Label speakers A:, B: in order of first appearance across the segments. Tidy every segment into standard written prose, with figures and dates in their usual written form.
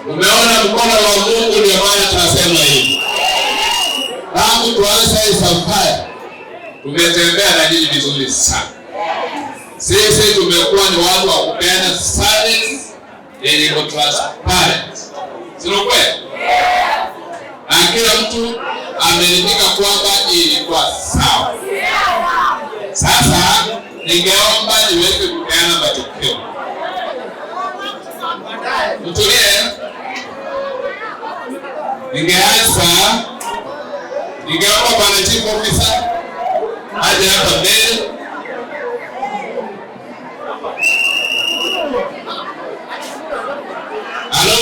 A: Umeona mkono wa Mungu, ndio maana tunasema hivi. Tangu tuanze hii safari tumetembea na nyinyi vizuri sana. Sisi tumekuwa ni watu wa kupeana service yenye iko transparent, si kweli? Na kila mtu ameridhika kwamba ilikuwa sawa. Sasa ningeomba niweze kupeana matokeo. Mtulie. Ningeomba bwana chief officer aje hapa mbele. Halo.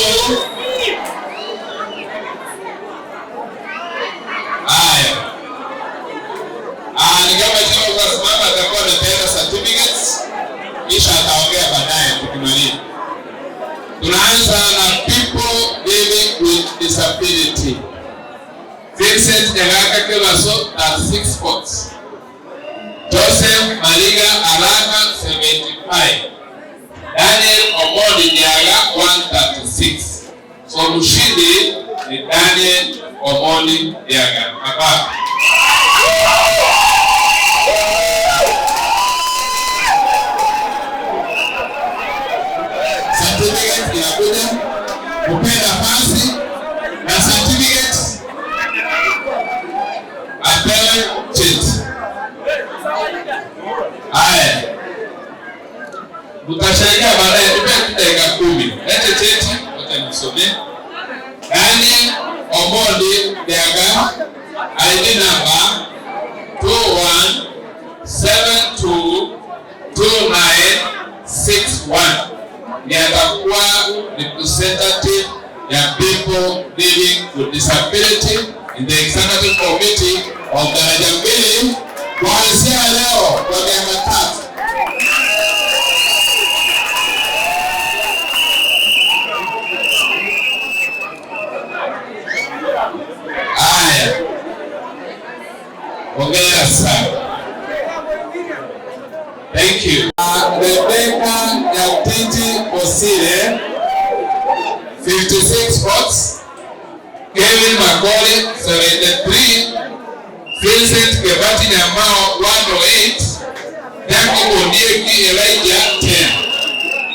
A: Haya. Ningeomba chief officer asimame, atakuwa amepeana certificates kisha ataongea baadaye tukimaliza. Tunaanza na people living with disability. Vincent Nyagaka Kebaso at 6 votes. Joseph Mariga Araka 75. Daniel Omondi Nyaga 136. So mshindi ni Daniel Omondi Nyaga. Hapa. Certificate inakuja kupea nafasi na certificate apewe cheti. Haya, mtashangaa baadaye. Nipe dakika 10. Lete cheti, wacha nisomee. Daniel Omondi Nyaga, ID number 21722961 ni atakuwa representative ya people living with disability in the executive committee of daraja 2 kuanzia leo kwa miaka 3. Haya, hongera sana. Thank you. Rebecca Nyatiti Osire, 56 votes. Kevin Makori 73. Vincent Kebati Nyamao 108. Jacob Ondieki Elijah 10.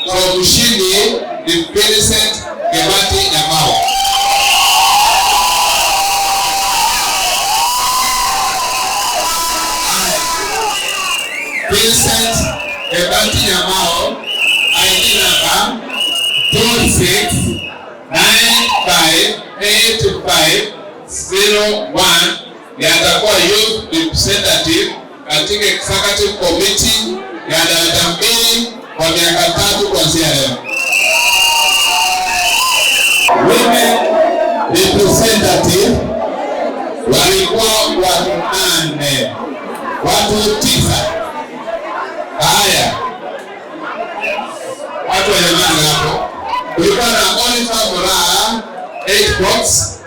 A: So mshindi ni Vincent Kebati Nyamao. Vincent Kebati Nyamao, ID number 26958501, ni atakuwa youth representative katika executive committee ya daraja 2 kwa miaka 3 kuanzia leo. Women representative walikuwa watu 8, watu 9. Haya, watu wa jamani hapo. Kulikuwa na Oliver Moraa 8 votes,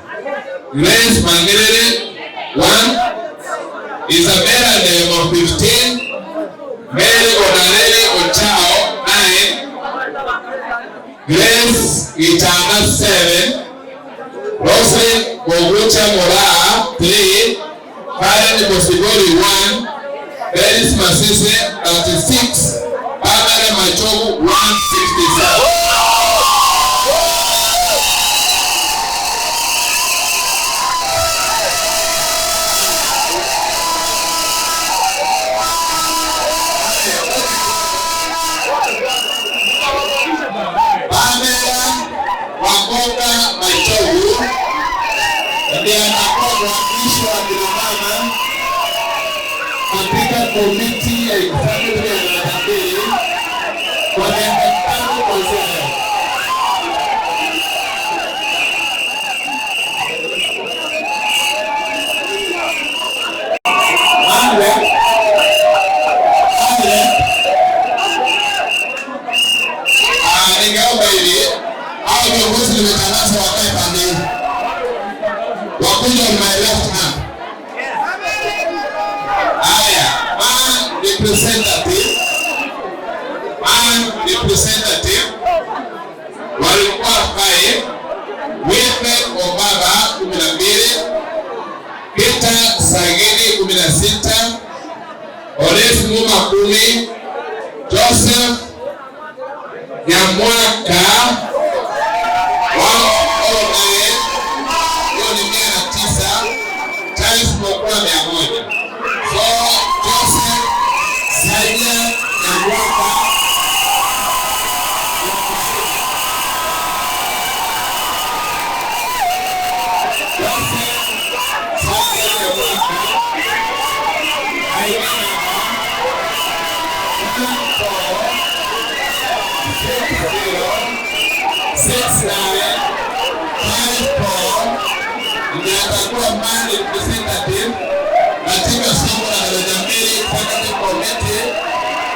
A: Grace Mangerere 1, Isabella Ndemo 15, Mary Onarere Ochao 9, Grace Gitanga 7, Roslyn Mogucha Moraa 3, Karen Mosigori 1, Dennis Masise 36, Pamela Machogu 167. Pamela Wakonga Machogu ndiye anakuwa mwakilishi wa kina mama katika komiti ya executive ya daraja 2 kwa miaka 5 kuanzia leo. Ningeomba hivi, hao viongozi nimetangaza wakae pande hii. Wakuja on my left hand. Haya, man representative. Man representative walikuwa 5. Sagini 16, Ones Muma 10, Joseph Nyamwaka 109, hiyo ni 109, Charles Mokwa 100. So Joseph Sadia Nyamwaka. Joseph Sadia Nyamwaka, ID number 14606954, ndiye atakuwa man representative katika soko la daraja mbili executive committee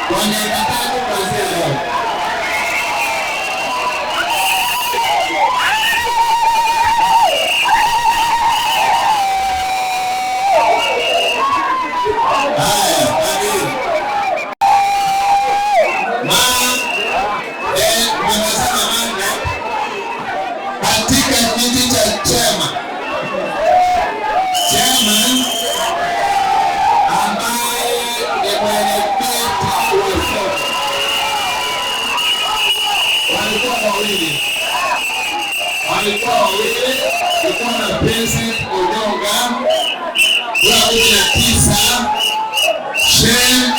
A: kwa miaka 3 kuanzia leo. Haya, amin. Ma nimesema manne katika kiti cha chema, chairman ambaye ni mwenyekiti wa soko, walikuwa wawili, kulikuwa na Vincent Onyonga kura 19, Shem